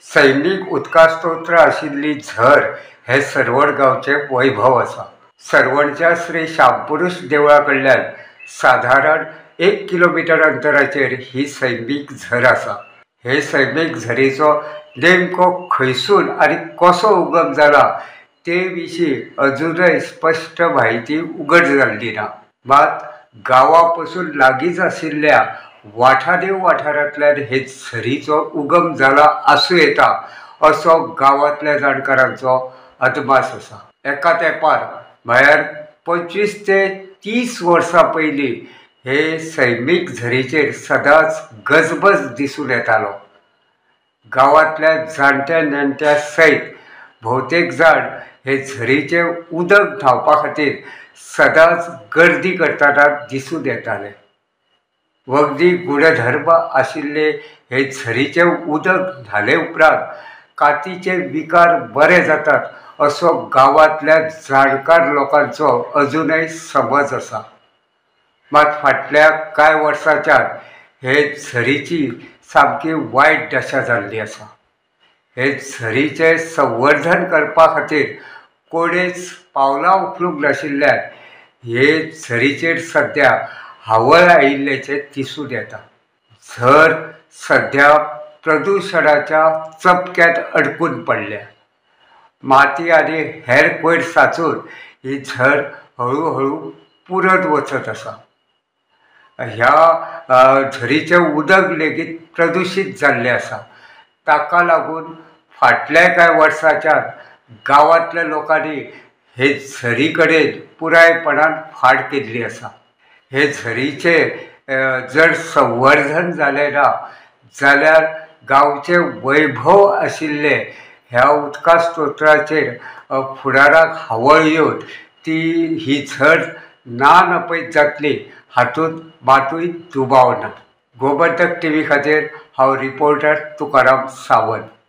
सैमीक उदका स्तोत्र आशिल्ली झर हे सर्वण गांवचें वैभव आसा. सर्वणच्या श्री शामपुरुश देवळा कडल्यान सादारण 1 किलोमिटर अंतराचेर ही सैमीक झर आसा. हे सैमीक झरीचो नेमको खंयसून आनी कसो उगम जाला ते विशीं अजुनय स्पश्ट म्हायती उगड जाल्ली ना. मात गांवा पसून लागींच आशिल्ल्या वाठादेव वाठारांतल्यान हे झरीचो उगम जाला आसूं येता असो गांवांतल्या जाणकारांचो अदमास आसा. एका तेंपार म्हळ्यार 25 ते 30 वर्सां पयलीं हे सैमीक झरीचेर सदांच गजबज दिसून येतालो. गांवांतल्या जाणट्या नेणट्या सयत भोवतेक जाण हे झरीचें उदक धांवपा खातीर सदांच गर्दी करतना दिसून येताले. वखदी गुणधर्म आशिल्ले हे झरीचें उदक न्हाले उपरांत कातीचे विकार बरे जातात असो गांवांतल्या जाणकार लोकांचो अजुनय समज आसा. मात फाटल्या कांय वर्सांच्यान हे झरीची सामकी वायट दशा जाल्ली आसा. हे झरीचें संवर्धन करपा खातीर कोणेच पावलां उखलूंक नाशिल्ल्यान हे झरीचेर सद्या हावळ आयिल्ल्याचें दिसून येता. झर सद्या प्रदुशणाच्या चपक्यांत अडकून पडल्या. माती आनी हेर कोयर साचून ही झर हळुहळू पुरत वचत आसा. ह्या झरीचें उदक लेगीत प्रदुशीत जाल्लें आसा. ताका लागून फाटल्या कांय वर्सांच्यान गांवांतल्या लोकांनी हे झरी कडेन पुरायपणान फाट केल्ली आसा. हे झरीचें जर संवर्धन जालें ना जाल्यार गांवचें वैभव आशिल्लें ह्या उदका स्तोत्राचेर फुडाराक हावळ येवन ती ही झर ना नपयत जातली हातूंत मातूय दुबाव ना. गोमंतक टीव्ही खातीर हांव रिपोर्टर तुकाराम सावंत.